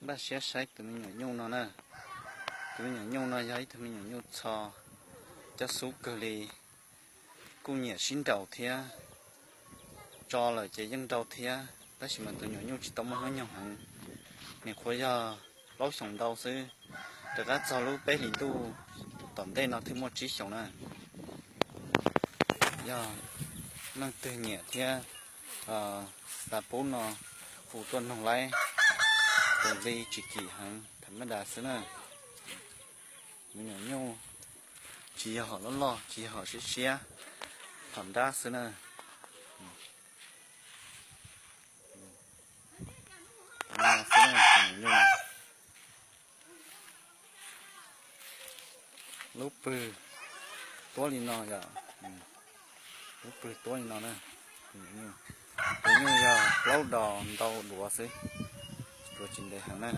Npaj siab saib tus me nyuam nyuj no na. Tus me nyuam nyuj no yog ib tug me nyuam nyuj txho, cov xub kawg li, kuj nyiam sib nraus thiab. Tso lawm ces yeej nrau thiab, tab sis mas tus nyuam nyuj tsis tau muaj hnub nyoog heev, nws qhuav yog plaub xyoos ntau xwb, rov qab txog lub peb hlis ntuj tom ntej no thiaj muaj tsib xyoos na. Yog leej twg nyiam thiab tas pub no hu tuaj noog laib, tus nqi tsis kim heev, tham mab das xwb na. Me nyuam nyuj tsis yog hom loj loj, tsis yog hom siab siab, hom nrab xwb na. Lub pwg tuab li no yom, lub pwg tuab li no na. Tus nyuj yog plaub dos ntau duav xwb, duav tsis ntev heev na.